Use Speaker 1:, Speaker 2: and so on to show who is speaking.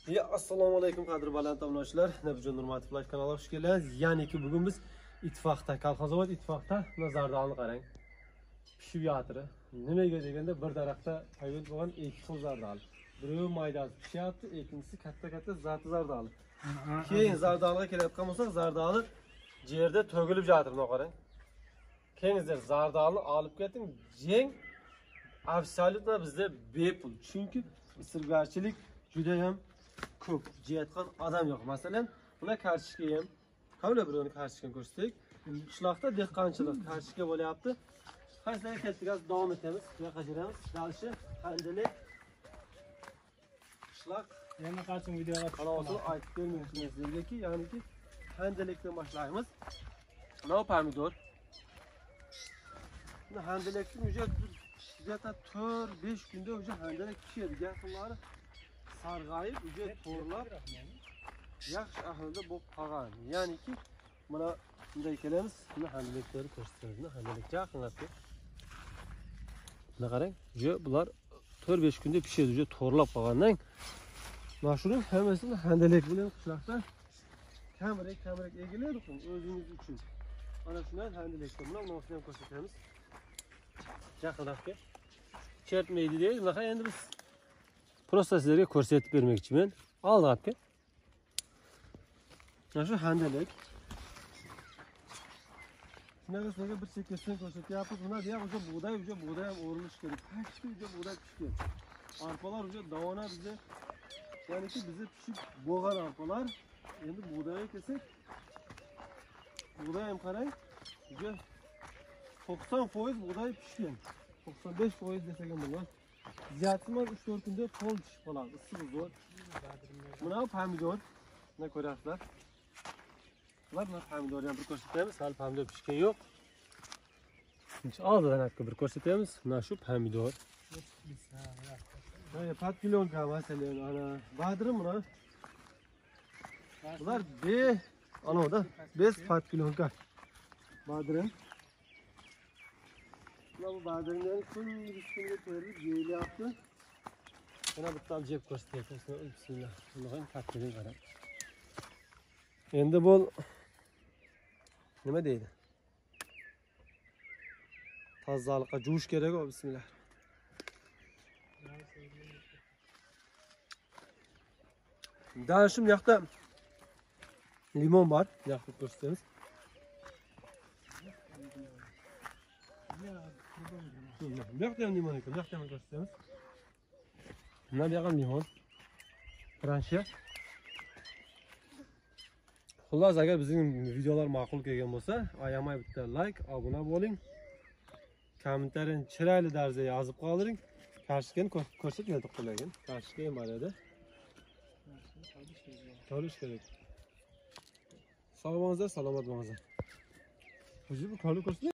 Speaker 1: Ya assalomu alaykum qadrli baland tomoshabinlar. Nabijon Nurmatov live kanaliga xush keldingiz. Ya'niki bugun biz ittifoqda, Kolxozobod ittifoqda zardolni qarang. Pishib yotir. Nimaga deganda bir daraxtda paydo bo'lgan ikki xil zardol. Biri maydasi pishyapti, ikkinchisi katta-katta zati zardoli. Keyin zardolga kelayotgan bo'lsak, zardoli yerda to'kilib yotir, buni qarang. Kelingizlar zardolni olib keting, jeng absolyutно bizda bepul. Chunki isirgarchilik juda ham ko'p, jeyotgan odam yo'q. Masalan, buna kartoshka ham, qavla birovni kartoshkani ko'rsatdik. Qishloqda dehqonchilik kartoshka bo'lyapti. Qaysilarga ketdik, hozir davom etamiz. Bu yoqqa jiramiz. Dalishi Handalak qishloq.
Speaker 2: Yana qachon videoga
Speaker 1: kanalini aytib bermoqchiman sizlarga, ya'niki Handalakdan boshlaymiz. Mana pomidor. Buni Handalakning уже где-то 4-5 kunda уже handalak pishadi. Yaqinlari sarg'ayib, уже to'rlab yaxshi ahvolda bo'lib qolgan. Ya'niki mana bunday kelamiz, buni handalaklarni ko'rsatamiz. Buni handalak yaqinlab kel. Buni qarang, уже bular 4-5 kunda pishadi, уже to'rlab qolgandan. Mana shuni hammasini handalak bilan qishloqda kamroq egiladi o'zingiz uchun. Mana shundan handalakda buni ham ko'rsatamiz. Yaqinroq kel. Chertmaydi deydi. Bunaqa endi biz prosta sizlarga ko'rsatib bermoqchiman. Oldin kel. Mana shu handalak. Shunaqa sizlarga bir chekkasidan ko'rsatyapmiz. Buna deya o'sha bug'doy, o'sha bug'doy ham o'rilish kerak. Pashti o'sha bug'doy pishgan. Arpalar o'sha davona bizda, ya'niki bizni pishib bo'lgan arpalar. Endi bug'doyga kelsak, bug'doy ham qarang, o'sha 90% bug'doy pishgan. 95% desak ham bo'ladi. Ziyodsiz 3-4 kunda to'l pishib qoladi. Issiq zo'r. Buna pomidor. Buni ko'rasizlar. Bular buna pomidorni ham bir ko'rsatamiz. Hali pomidor pishgan yo'q. Oldidan hatto bir ko'rsatamiz. Mana shu pomidor. Mana podpilonka masalan, ana badrim buni. Bular be anavda bez podpilonka. Badrim. Bu badrimlarni kunga terilib yeyilyapti. Mana bitta jeb ko'rsatyapmiz. Bismillah. Buni ham kattadan qarang. Endi bu nima deydi? Tozalikqa juvish kerak-ku, bismillah. Dashim bu yoqda limon bor. Bu yoqda ko'rsatamiz. Bu yoqda ham limon ekan, bu yoqda ham ko'rsatamiz. Mana bu yoq ham limon. Franshiya. Xullas, agar bizning videolar ma'qul kelgan bo'lsa, ayamay bitta like, obuna bo'ling. Kommentariyani chiroyli tarzda yozib qoldiring. Kartoshkani ko'rsatib qo'ying. Kartoshka ham bor edi. To'lish kerak. Sog' bo'linglar, salomat bo'linglar. O'zi bu ko'rsatib